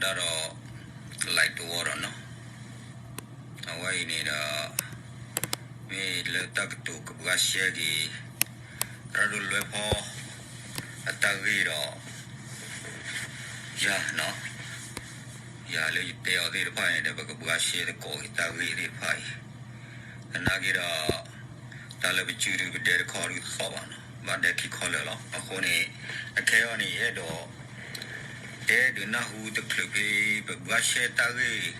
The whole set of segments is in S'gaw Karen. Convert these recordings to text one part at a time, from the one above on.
တၢ်ဒီး like တဝီဒီးနီၤ, အဝဲအံၤန့ၣ်ဒီး မ့ၢ်လၢတၢ်ကတိၤကဘှါရှဲက့ၤ သရၣ်ဒိၣ်လွဲဖီ အတၢ်ဂ့ၢ်ဒီး ယၤနီၤ, ယၤလၢယတဲအီၤသ့ၣ်တဖၣ်န့ၣ်ဒီး ပကဘှါရှဲသကိးက့ၤတၢ်ဂ့ၢ်သ့ၣ်တဖၣ်အံၤ, သနာ်က့ဒီး တၢ်လၢပစုဒုပဒဲတခီဒုသီၣ်ဘၣ်နီၤ, ဘၣ်ဒဲခံခီလၢာ်လီၤ. အဃိန့ၣ် အခဲအံၤန့ၣ် ယအဲၣ်ဒိး တဲဒုးနၢ်ဟူတချုးဖဲ ပဘှါရှဲတၢ်ဂ့ၢ်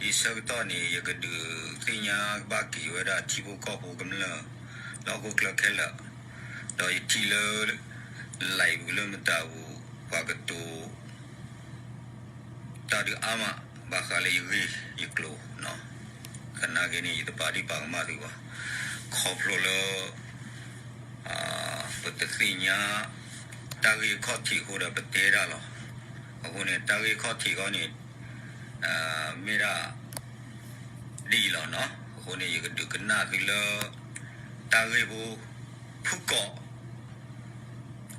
ဒ်ဆၢကတီၢ်န့ၣ် ယကဒုးသ့ၣ်ညါကဘၣ်က့ၤဝဲဒၣ်ထံဖိကီၢ်ဖိကမျၢၢ် လၢဟီၣ်ခိၣ်ချၢခဲလၢာ်, ဒီးယထံၣ်လၢ like ပူၤလၢမတၤပူၤ ပှၤကတိၤ တၢ်ဒုးအါမး ဘၣ်ဃးလၢယဂ့ၢ်ယကျိၤနီၤ, သနာ်က့န့ၣ် ယတပာ်ဒံးပာ်ကမၣ်သုဘၣ်, ခီဖျိလၢ ပတသ့ၣ်ညါ တၢ်ဂ့ၢ်ခီၣ်ထံးအဃိဒီးပတဲတၢ်လီၤ. အဃိန့ၣ် တၢ်ဂ့ၢ်ခီၣ်ထံးခီန့ၣ် မ့ၢ်ဒၣ် ဒ်အံၤလီၤနီၤ. အဃိန့ၣ် ယကဒုးကနၣ်သုလၢ တၢ်ဂ့ၢ်ဖိ ဖုၣ်ကိာ်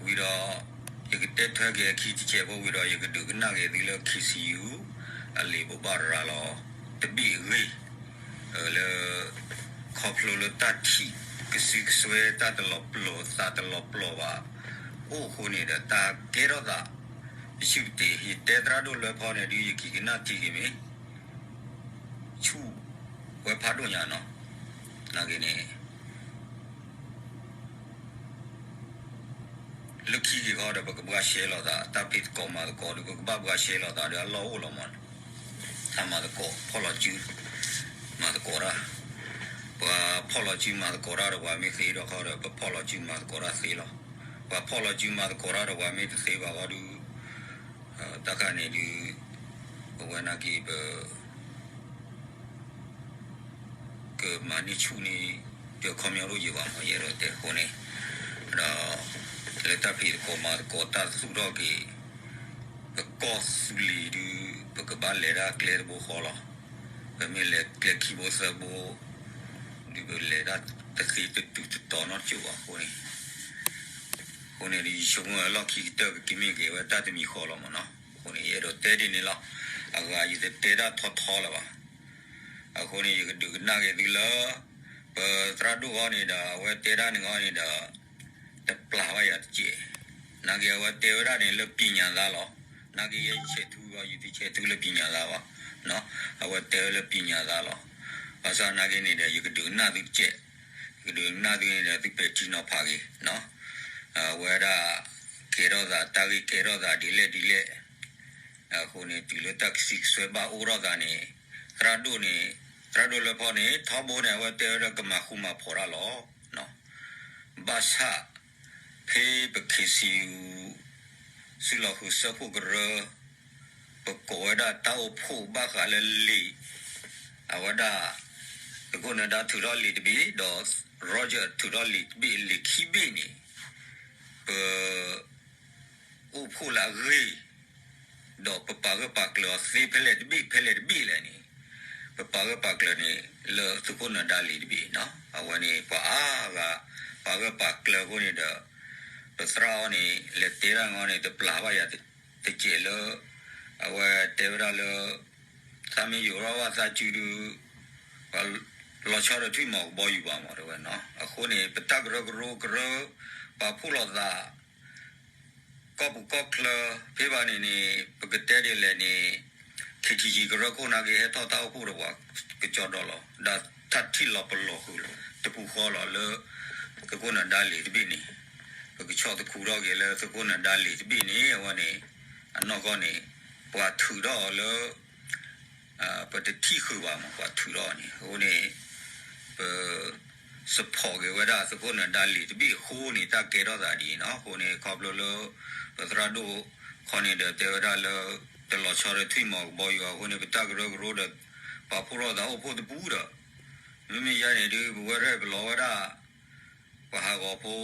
ဝံၤဒီး ယကတဲထွဲက့ၤအခံတစဲးဖိဝံၤဒီး ယကဒုးကနၣ်က့ၤသုလၢ KCU အလံာ်ဘိးဘၣ်ရၤလီၤ တဘ့ၣ်အဂ့ၢ် လၢ ခီဖျိလၢတၢ်ထံၣ်ကစုကစွဲ တၢ်တလီၤပလိာ်သးတလီၤပလိာ်ဘၣ် အိၣ်အဃိန့ၣ်ဒီး တၢ်ကဲထီၣ်သး ပစုၢ်ပတ့ၢ် ယတဲသရၣ်ဒိၣ်လွဲဖီန့ၣ်ဒုး ယက့ၤကနၣ်ထံက့ၤမ့ၢ် ဆူၣ်ဝဲဖးဒိၣ်ညါနီၤ. နာ်က့န့ၣ် လၢခံက့ၤခီဒီး ပကဘှါရှဲလိာ်သး တၢ်ဖံးသကိးမၤသကိးဒီး ပကဘၣ်ဘှါရှဲလိာ်သးဒီး အလီၢ်အိၣ်လီၤမး, တၢ်မၤသကိး ဖီၣ်လီၤစု မၤသကိးတၢ်, ပှၤဖီၣ်လီၤစုမၤသကိးတၢ်ဒီး ပှၤမ့ၢ်သ့ဒီးခီဒီး ပဖီၣ်လီၤစုမၤသကိးတၢ်သ့လီၤ. ပှၤဖီၣ်လီၤစုမၤသကိးတၢ်ဒီး ပှၤမ့ၢ်တသ့ဘၣ်ခီဒုး တၢ်ခါန့ၣ်ဒုး ပဝဲနာ်က့ ပ ကမၤန့ၢ်ဆူၣ်န့ၢ် ဒီးခီပညီဒိၣ်ယံၤဘၣ်မး ယအဲၣ်ဒိးတဲအဃိန့ၣ်, ဒီး လၢတၢ်ဖံးသကိးမၤသကိးတၢ်သူၣ်ထီၣ်က့ၤ ပကီၢ်သူလ့ၤဒုး ပကဘၣ်လဲၤဒၣ်ကျဲတဘိဃီလီၤ. ပမ့ၢ်လဲၤကျဲခံဘိသၢဘိ ဒုးပလဲၤဒၣ်တသ့တတုၤတတီၤနီတကၠိၢ်ဘၣ်အဃိန့ၣ်, အဃိန့ၣ်ဒုး ယဆိကမိၣ်ဝဲလီၢ်ခံကတၢၢ် ကကမ့ၢ်က့ၤဝဲတၢ်တမံၤဃီလီၤမးနီၤ. အဃိန့ၣ် ယအဲၣ်ဒိးတဲဒ်န့ၣ်လီၤ. အဂၤယတတဲတၢ်ထီထီလၢၤဘၣ်. အဃိန့ၣ် ယကဒုးကနၣ်က့ၤသုလၢ ပသရၣ်ဒိၣ်ဂီၢ်န့ၣ်ဒီး အဝဲတဲဒၣ်န့ၣ်ဂီၢ်န့ၣ်ဒီး တပျၢ်ဘၣ်ယၤတက့ၢ်. နာ်က့အဝဲတဲဝဲဒၣ်န့ၣ်လၢပံၢ်ညၣ်သါလီၤ. နာ်က့ယဲယဆဲးထူဂီၢ် ယတဆဲးထူလၢပံၢ်ညၣ်သါဘၣ်. အဝဲတဲဝဲလၢပံၢ်ညၣ်သါလီၤ. ဘၣ်ဆၣ်နာ်က့န့ၣ်ဒီး ယကဒုးကနၣ်သုတက့ၢ်. ယကဒုးကနၣ်သုန့ၣ်ဒီး သုပဲာ်ထံနီၤဖးက့ၤ အဝဲဒၣ် ကဲထီၣ်သးတၢ်ဂ့ၢ်ကဲထီၣ်သးဒ်လဲၣ်ဒ်လဲၣ် အဃိန့ၣ် တုၤလၢတၢ်ကဆံကစွဲဘၣ်အိၣ်ထီၣ်သးန့ၣ် သရၣ်ဒိၣ်န့ၣ် သရၣ်ဒိၣ်လွဲဖီန့ၣ် ထီဘိန့ၣ် အဝဲတဲဝဲဒၣ်ကမၤဃူမၤဖိးတၢ်လီၤ. ဘၣ်ဆၣ် ဖဲပ KCU စုလီၤဃုာ်စၢဖှိၣ်ကရၢ ပကိးဝဲဒၣ်တၢ်အိၣ်ဖှိၣ်ဘၣ်ဃးလၢလံာ် အဝဲဒၣ် သုးခိၣ်နၢၤဒါထုးထီၣ်လံာ်တဘ့ၣ် ဒီး Roger ထုးထီၣ်လံာ်တဘ့ၣ် လံာ်ခံဘ့ၣ်န့ၣ် ပ အိၣ်ဖှိၣ်လၢအဂ့ၢ် ဒီးပပာ်ဂၢၢ်ပာ်ကျၢၤအီၤသ့ဖဲလဲၣ်တဘ့ၣ်ဖဲလဲၣ်တဘ့ၣ်လဲၣ်န့ၣ် ပပာ်ဂၢၢ်ပာ်ကျၢၤန့ၣ် လၢသုးခိၣ်နၢၤဒါလံာ်တဘ့ၣ်နီၤ. အဝဲန့ၣ် ပှၤအါဂၤ ပာ်ဂၢၢ်ပာ်ကျၢၤအဃိန့ၣ်ဒီး ပသရၣ်အီၤန့ၣ် လဲၤတဲဒၣ်န့ၣ် တပျၢ်ဘၣ်ယၤတကဲးလၢ အဝဲတဲဝဲဒၣ်လၢ သးမ့ၢ်ယိးထီၣ်ဘၣ်သးစုဒုး လီၤဆီဒီးထွံၣ်မီၤကဘီယူၤဘၣ်မး တဲဝဲနီၤ. အဃိန့ၣ် ပတၢ်ကရၢကရိကရၢ ပာ်ဖှိၣ်လိာ်သး ကီၢ်ပူၤကီၢ်ချၢ ဖဲဘၣ်န့ၣ်န့ၣ် ပကတဲဒ်လဲၣ်န့ၣ် KTG ကရၢခိၣ်နာ်က့ ဟဲထီၣ်တၢ်အိၣ်ဖှိၣ်ဒီးပှၤကစီဒီလီၤ. ဒီးတၢ်ထံၣ်လီၤပလိာ်ဃုာ်တပူၤဃီလီၤလၢ သုးခိၣ်နၢၤဒါလံာ်တဘ့ၣ်န့ၣ် ပကဆီၣ်သခူထီၣ်က့ၤလၢသုးခိၣ်နၢၤဒါလံာ်တဘ့ၣ်န့ၣ် အဝဲန့ၣ် အနီၢ်ကီၢ်န့ၣ် ပှၤထုးထီၣ်အီၤလၢ ပတထံၣ်ဃုာ်ဘၣ်မး ပှၤထုးထီၣ်အီၤန့ၣ် အဃိန့ၣ် ပ support က့ၤဝဲဒၣ်သုးခိၣ်နၢၤဒါလံာ်တဘ့ၣ်အဃိန့ၣ် တၢ်ကဲထီၣ်သးဒ်အံၤနီၤ. အဃိန့ၣ် ခီဖျိလၢ ပသရၣ်ဒိၣ်ခီန့ၣ်ဒီးတဲဝဲဒၣ်လၢ တလီၤဆီဒီးထွံၣ်မီၤကဘီယူၤအဃိန့ၣ် ပတၢ်ကရၢကရိဒီး ပာ်ဖှိၣ်ထီၣ်သးအိၣ်ဖှိၣ်တပူၤဒီး မ့မ့ၢ်ယဲန့ၣ်ဒုး ပဝဲရဲၣ်ပလီၤဝဲဒၣ် ပှၤဟးဂီၤဖိ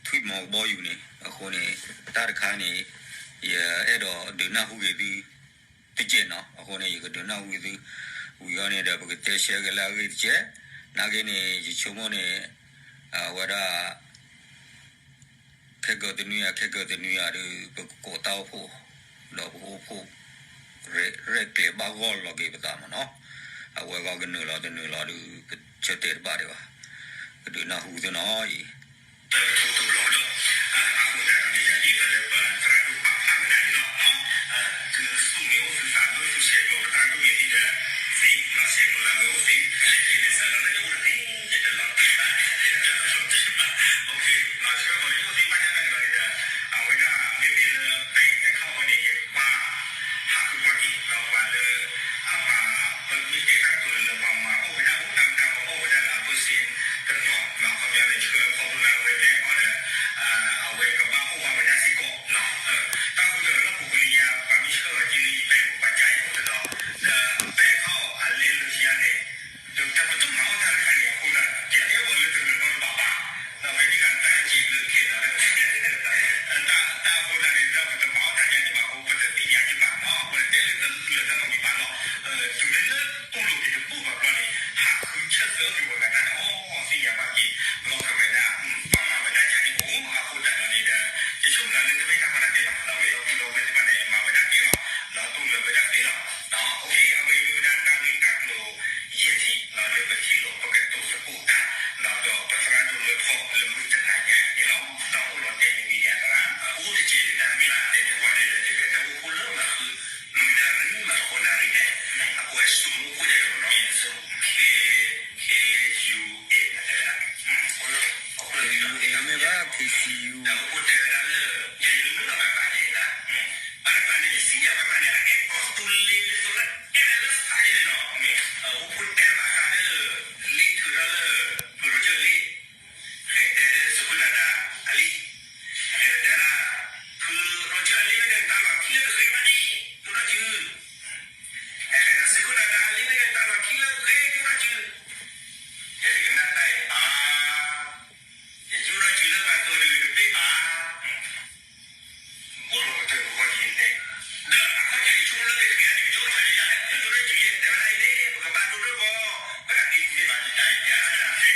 ထွံၣ်မီၤကဘီယူၤန့ၣ် အဃိန့ၣ် တၢ်တခါန့ၣ် ယအဲၣ်ဒိးဒုးနၢ်ဟူက့ၤသု တကဲးနီၤ. အဃိန့ၣ် ယကဒုးနၢ်ဟူက့ၤသု ဝံၤအီၤန့ၣ်ဒီး ပကတဲရှဲက့ၤလၢအဂ့ၢ်တကဲး နာ်က့န့ၣ် ယဆိကမိၣ်န့ၣ် အဝဲဒၣ် ခဲကၢၤတနွံဂၤ ခဲကၢၤတနွံဂၤဒီး ပကကိးတၢ်အိၣ်ဖှိၣ် ဒီးပကအိၣ်ဖှိၣ် ရဲၣ်ကျဲၤဘၣ်ဂီၢ်လီၤက့ၤပသးမ့ၢ်နီၤ, အဝဲဂီၢ်ကနုာ်လီၤတနုာ်လီၤဒီး ပဆၢတဲာ်တဘၣ်ဒံးဘၣ်, ကဒုးနၢ်ဟူသ့ၣ်နီၤအံၤ တၢ်ကထိတဘျီဒီး အဃိသတးဒီးန့ၣ် ဒ်သိးလၢပသရၣ်ဒိၣ်ပာ်ဖျါဝဲဒၣ်န့ၣ်လီၤ. သုသူၣ်မ့ၢ်အိၣ်သုသးမ့ၢ်အိၣ်သုဆဲးကျိးပသရၣ်ဒိၣ်မ့ၢ်သ့ဒီး သ့ၣ်နီၤဆဲးကျိးလၢမ့ၢ်အိၣ်သ့ လဲၤက့ၤန့ၣ်စၢၤလီၤလၢယအိၣ်သ့ ယတလီၤတံၢ်ဘၣ် ယတလီၤတံၢ်ဘၣ် ဆၢကတီၢ်လၢယအိၣ်သ့ဘၣ်ညါတၢ်န့ၣ်ဒီး အဝဲဒၣ်မ့မ့ၢ်လၢပဲဟဲခီၣ်ဝဲန့ၣ် ယကွၢ် ဟးဃုကွၢ်က့ၤ ဒီးပှၤလၢ အမၤ ပမ့ၢ်တဲတၢ်ကတိၤလၢပှၤမၤအီၣ်ဝဲဒၣ်အိၣ်တၢ်မတၤအီၣ်ဝဲဒၣ်လၢအပၢၢ်စ့တနီၤ ခီပညီန့ၣ် ဆှၢခီဖျိလၢအဝဲလဲၤအီၣ်ဒီး အဝဲကဘၣ်အီၣ်ဘၣ်ဝဲဒၣ်စ့ၢ်ကီး တၢ်ဃုထၢလၢပူၤကွံာ်လံယၤ ပှၤမ့ၢ်ဆှၢအီၤက့ၤလၢယပဲပူၤပှၤကါအံၤအိၣ်တနီၤ ဒီးပဲခီၣ်အလဲလၢယၤန့ၣ် ဒီးတၢ်ပတမၤအီၣ်တၢ်တခါန့ၣ် အဃိသတး ယတဲအီၤလၢတဂၤနီတဘၣ်ဘၣ် ဒီးဖဲန့ၣ်ဂၤတၢ်ဟဲက့ၤဘျုးခဲလၢာ်လၢ တၢ်အဃိသတးန့ၣ် တၢ်ပတမၤအီၣ်တၢ်ယၤန့ၣ်ဘၣ်အဃိ ပတသ့ၣ်ညါက့ၤဘၣ်နီၤ အဃိန့ၣ်တဲလၢတၢ်လီၢ်မံၤဘၣ်နီၤ တုၤလၢလၢတူၢ်လိာ်က့ၤတဘူၣ်ဘၣ်ဘျီန့ၣ် ဟးဃုဆၢသၢက့ၤဝဲဂၤတၢ်န့ၣ် အီသ့ၣ်ညါဘၣ်က့ၤ လီၤဃာ်ဝဲဒၣ် ပှၤမၤဝဲဒၣ်ယၤန့ၣ်အိၣ် အဃိသတးဒီးန့ၣ်ဒီး ယဆိကမိၣ်လၢတမ့ၢ်တၢ်ကီတၢ်ခဲဘၣ် ဒီးဝဲဒီပုၢ်ဒီဝဲၢ်သ့ၣ်တဖၣ်န့ၣ် မၤဝဲဒၣ်ကဲလီၤ ဒီးတူၢ်လိာ်ဝဲဒၣ်ကဲလီၤ အဝဲမ့ၢ်ဝဲဒၣ်တၢ်ဂ့ၢ်တၢ်ကျိၤ ယဲၢ်ထံၣ် လၢပထံၣ်လိာ်ပကတိၤသကိးတၢ် ဒီးပသရၣ်ဒိၣ်လွဲဖီၣ်လၢမုၢ်တနၤညါန့ၣ်လီၤ ဒီးအိၣ်လီၤတဲာ်န့ၣ်မံၤဒံးအသရၣ် အိၣ်တက့ၢ်န့ၣ် တၢ်မ့ၢ်လၢတဲာ်န့ၣ် ပှၤဒဲးလၢတဂဲၤတၢ်အိၣ်ခိၣ်လၢမၤဃု နွံနၣ်ရံၣ်မးဃိးနၣ်ရံၣ်န့ၣ် အကွဲးစူးမူခိၣ်ဒဲးတနီၤ K K U A အတဲဝဲဒၣ် မ့ၢ်ဘၣ် K C U တၢ်အိၣ်ဖှိၣ်တဲဝဲဒၣ်လၢ ယနုာ်လီၤဘၣ်ဘၣ်ယဲဒၣ် ဘၣ်တဘၣ်န့ၣ် ယစံးယၤဘၣ်ဘၣ်န့ၣ် အအဲၣ်ကီၢ်သူလ့ၤဒ်သိးလၢအဲၣ်လၢသးယဲန့ၣ်ဒီး အိၣ်ဖှိၣ်တဲဘၣ်ဃးလၢ လံာ်ထုးထီၣ်လၢ ဖုရိကၢၢ်လံ ဃဲၤတဲလၢသုးခိၣ်နၤဒါအလံာ် ဃဲၤတဲဒၣ် ဖုရိကၢၢ်လံဝဲဒၣ် နတၢ်လီၢ်ခံလၢတဂ့ၤဘၣ်န့ၣ် ဒိၣ်ထီၣ်စု အဲ သုးခိၣ်နၤဒါလံဝဲဒၣ် နတၢ်လီၢ်ခံလၢတဂ့ၤ ဒိၣ်ထီၣ်စု ယတကနၣ်တၢ်အံၤဘၣ် ယဒိၣ်ထီၣ်စုလၢပှၤသိၣ်ဒုးတဘ့ၣ်ဘၣ် အိၣ်လီၤကတၢၢ်ကဝီၤယံၤန့ၣ် ဒီးအခီၣ်ထံးယဆိကမိၣ်လၢက့ၤတဂ့ၤန့ၣ် ကဒိၣ်ထီၣ်ယံၤ ယဒိၣ်ထီၣ်ယံၤ တဲဝဲဒၣ်အံၤန့ၣ် ပကဘၣ်ဒိၣ်ဒိၣ်ဘီ ပတၢ်က့ၤတဘ့ၣ်ဘၣ် ယတၢ်အံၤ ယတၢ်ကဲ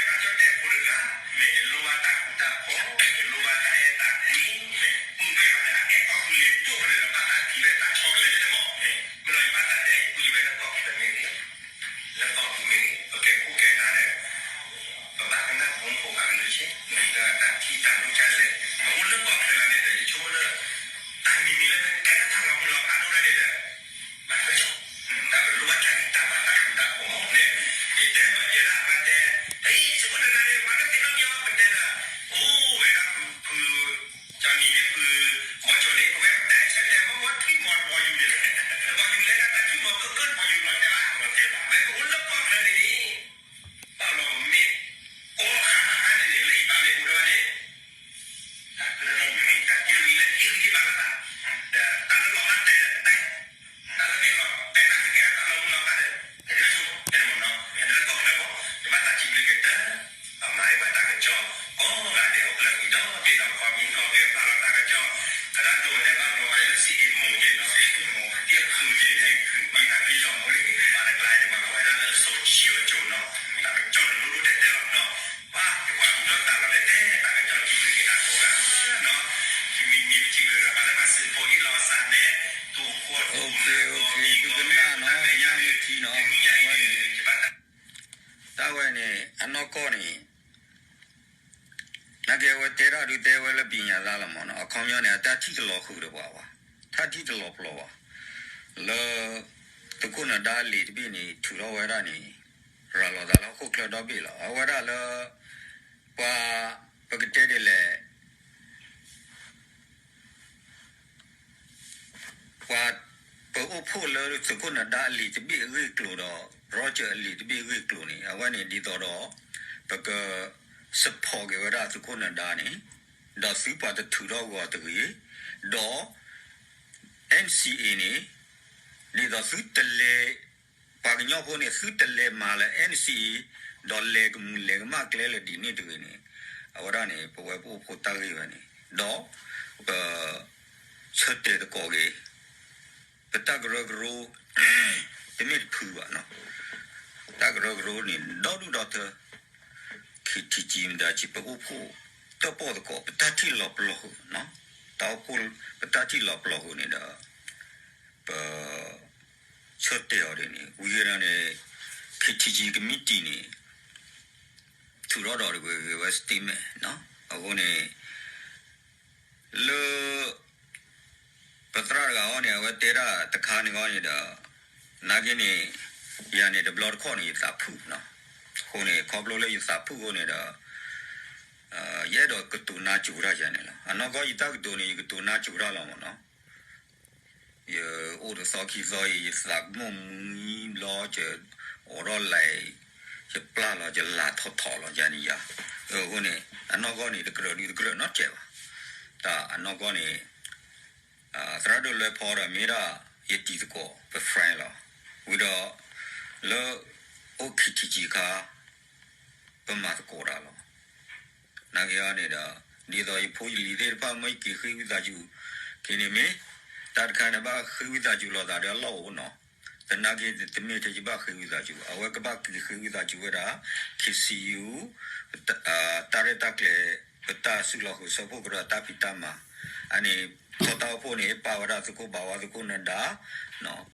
ပှၤကၠီၣ်တဲၣ်ဖိတဂၤ မ့ၢ်ယလိၣ်ဘၣ်တၢ်ဃူတၢ်ဖိး ယလိၣ်ဘၣ်တၢ်အဲၣ်တၢ်ကွံ မ့ၢ်မုၢ်ဂဲၤဘၣ်န့ၣ် အအဲၣ်ကီၢ်သူလ့ၤဒိၣ်ကတၢၢ်ဒီးဘၣ်တၢ်ထံၣ်ဝဲတၢ်ဆီတလဲယဲၢ်မး မ့ၢ်လီၤယဘၣ်တၢ်တဲ ကွံာ်ဝဲလၢကီၢ်ချၢမ့ၢ်ဂ့ၤ လၢကီၢ်ပူၤမ့ၢ်ဂ့ၤ ပကဲခိၣ်ကဲနၢ်ဒီး ပဘၣ်ကနၣ်ပူဖိဘၣ်ကလုၢ်ဆ့ မ့ၢ်လၢတၢ်ထံၣ်တၢ်လိၣ်တၢ်လဲၣ် အအိၣ်လၢကီၢ်ချၢလီၤန့ၣ်ဒီး ယဆိကမိၣ်လၢ တၢ်မံၤမံၤလၢမ့ၢ်ကဲထီၣ်တၢ်လီၤမုၢ်လီၤဖးဒိၣ်ဒၣ်န့ၣ်ဒီး ဘၣ်သ့ၣ် တၢ်ပလိၣ်ဘၣ်တၢ်ဂံၢ်တၢ်ဘါတၢ်ဃူတၢ်ဖိးန့ၣ် ယတဲဘၣ်ယဲဒၣ်အဝဲတဲ အံၤ သုးခိၣ်နၤဒါန့ၣ် မၤတသ့နီတမံၤအီၤ ပတဲဒီး အိၣ်ဝဲဒၣ်ဖု ဖု ကၠီနံၤန့ၣ်ဖု မီၤစိန့ၣ် ပဝဲပတဲဆၢတဲာ်မီၢ်မီၢ်ထံမီၢ်တဘီယူၤန့ၣ် တဘီယူၤလဲၤတၢ်တၢ်ထံၣ်မီၢ်ကၢၢ်ကၢၢ်တဘီယူၤလီၤတဲဘၣ် မ့ၢ်ကအိၣ်လၢကီၢ်ချၢန့ၣ်န့ၣ် ဘၣ်လီၤမ့ၢ် ကီၢ်ခါခါန့ၣ်န့ၣ် လၢယပာ်မ့ၢ်ပူၤတဘၣ်န့ၣ် တၢ်ကရၢကရိန့ၣ် တၢ်ကရၢကရိလၢဟ့ၣ်ဂံၢ်ဟ့ၣ်ဘါလိာ်သး ဒီးတၢ်လၢလီၤမၢ်တဲာ်ဒီးတဲာ် တၢ်လၢမ့ၢ်လီၤတဲာ်တၢ်ကကဲထီၣ်တၢ်လီၤမုၢ်လီၤဖးဒီး ကဒုးဆိ တဲမ့ၢ်နီၤ လၢကီၢ်ချၢဖိ ယဘၣ်သးစံးဘျုးကတၢၢ် ပမၤအံၤဘၣ်တၢ်ကစီၣ် ကိးဂၤဒဲးအိၣ်ကျၢၤကွံာ်ဒီး ဘ့ၣ်လီၤခီမံခီကဲပာ်လီၤတၢ်ကစီၣ် သရၣ်ဒိၣ်ဝဲဒၣ်ဘၣ်ဘျီဘၣ်လၢစံးအ့ၣ်မူၤက့ၤနီၤ စံးအ့ၣ်မူၤက့ၤနီၤ မ့ၢ်တၢ်ဘ့ၣ်လီၤမူၤန့ၣ် ပှၤတကျါအံၤန့ၣ် ပှၤကိးဝဲဒၣ်လၢ စိၤဆံၣ်အကၠိၤနီၤ တၢ်ကစီၣ်န့ၣ်လိၣ်ဒိၣ်တဲာ်တဲာ်လီၤနီၤ ပှၤ ယကွၢ်သူၣ်ထီၣ်သးလီၤတဲာ်တဲာ် တၢ်ကစီၣ်ထံၣ်ဘျုးက့ၤနၤကိးဂၤနီၤ မံၤမံၤပထံၣ်ဘၣ်လၢပှၤစံးဖိဟ့ၣ်လီၤအသးနဲ သူၣ်ဃီၣ်သူၣ်နၢ်ကီၢ်မံၤကီၢ်မ့ၢ်တၢ်မဲာ်ညါန့ၣ် တနံၣ်ညါအံၤန့ၣ် ယဘၣ်တၢ် တၢ်ဝဲန့ၣ် အနီၢ်ကီၢ်န့ၣ် နာ်က့အဝဲတဲတၢ်ဒုးတဲဝဲလၢပံၤညါလၢ်လီၤမ့ၢ်နီၤ အခီပညီန့ၣ် အတၢ်ထံၣ်တလီၤဃုာ်ဒီးပှၤဘၣ် တၢ်ထံၣ်တလီၤပျီၤဘၣ် လၢ သုးခိၣ်နၢၤဒါအလံာ်တဘ့ၣ်န့ၣ် ထုးထီၣ်ဝဲဒၣ်န့ၣ် ရၤလီၤသးလၢဟီၣ်ခိၣ်ချၢဒီဘ့ၣ်လီၤ အဝဲဒၣ်လၢ ပှၤ ပကတဲဒ်လဲၣ် ပှၤ ပအိၣ်ဖှိၣ်လၢသုးခိၣ်နၢၤဒါအလံာ်တဘ့ၣ်အဂ့ၢ်ကျိၤဒီး Roger အလံာ်တဘ့ၣ်အဂ့ၢ်ကျိၤန့ၣ် အဝဲန့ၣ်ဒ်သိးဒီး ပက support က့ၤဝဲဒၣ်သုးခိၣ်နၢၤဒါန့ၣ် ဒီးသုပှၤတထုးထီၣ်ဂီၤတဂ့ၤ ဒီး NCA န့ၣ် ဒ်သိးသုတလဲၤ ပှၤကညီဖိန့ၣ် သုတလဲၤမၤလၢ NCA ဒီးလဲၤကမူၤလဲၤကမၣ်ကျဲလၢဒ်န့ၣ်တဂ့ၤန့ၣ် အဝဲဒၣ်န့ၣ် ပဝဲပအိၣ်ဖှိၣ်တၢ်ဂ့ၢ်ဝဲန့ၣ် ဒီး ပ ဆၢတဲာ်သကိးက့ၤ ပတၢ်ကရၢကရိ တမ့ၢ်တဖုဘၣ်နီၤ တၢ်ကရၢကရိန့ၣ် ဒီဒူၣ်ဒီထၢ ခံထံၣ်ကံမတၤကံ ပအိၣ်ဖှိၣ် တၢၣ်ပီၣ်သကိး ပတၢ်ထံၣ်လီၤပျီၤဃုာ်နီၤ တၢ်အိၣ်ဖှိၣ် ပတၢ်ထံၣ်လီၤပျီၤဃုာ်န့ၣ်ဒီး ပ အဝဲတဲအီၤဒ်န့ၣ် ဝံၤဒီးန့ၣ် ခ့ထံကံကမံးတံာ်န့ၣ် ထုးထီၣ်ဒီးတဂ့ၤဂ့ၤဝဲ statement နီၤ. အဃိန့ၣ် လၢ ပသရၣ်တဂၤအံၤန့ၣ် အဝဲတဲဒၣ်တခါန့ၣ်အံၤန့ၣ်ဒီး နာ်က့န့ၣ် ယၤန့ၣ်တဘျီတခီၣ်န့ၣ် ယသးဖုၣ်နီၤ. အဃိန့ၣ် ခီဖျိလၢယသးဖုၣ်အဃိန့ၣ်ဒီး ယအဲၣ်ဒိးကတိၤနါစိၤတၢ်ယၤန့ၣ်လီၤ. အနီၢ်ကီၢ်ယတၢ်ကတိၤန့ၣ် ယကတိၤနါစိၤတၢ်လီၤမ့ၢ်နီၤ. ယအိၣ်တသီခံသီအံၤ ယသးကမိၣ်မံဘျီ ယအိးထီၣ်လဲၤ ယပျၢ်လီၤ ယလၤထီၣ်ထီၣ်လီၤယၤန့ၣ်ယၤ. အဃိန့ၣ် အနီၢ်ကီၢ်န့ၣ် တကြၢးဒုတကြၢးနီတစဲးဘၣ်. တၢ်အနီၢ်ကီၢ်န့ၣ် သရၣ်ဒိၣ်လွဲဖီဒီးမ့ၢ်ဒၣ် ယတံၤသကိး ပ friend လီၤ. ဝံၤဒီး လၢ အိၣ်ခံထံကံအခါ ပမၤသကိးတၢ်လီၤ. နာ်က့အံၤန့ၣ်ဒီး ဒ်သိးယဖိယလံၤသ့ၣ်တဖၣ် မ့ၢ်ယက့ၤဃ့ဝံသးစူၤ က့ၤန့ၣ်မ့ၢ် တၢ်တခါန့ၣ် ဘၣ်ဃ့ဝံသးစူၤလိာ်သးဒီးအလီၢ်အိၣ်နီၤ. သနာ်က့ တမ့ၢ်ထဲယဘၣ်ဃ့ဝံသးစူၤ အဝဲကဘၣ်က့ၤဃ့ဝံသးစူၤဝဲဒၣ် KCU တၢ်ရဲၣ်တၢ်ကျဲၤ ပတၢ်စုလီၢ်ဃုာ်ဆၢဖှိၣ်ကရၢအတၢ်ဖံးတၢ်မၤ အန့ၣ် ထီၣ်တၢ်အိၣ်ဖှိၣ်န့ၣ် ပာ်ဝဲဒၣ်သုးခိၣ်ဘၣ်ဝါ သုးခိၣ်နၢၤဒါ နီၤ.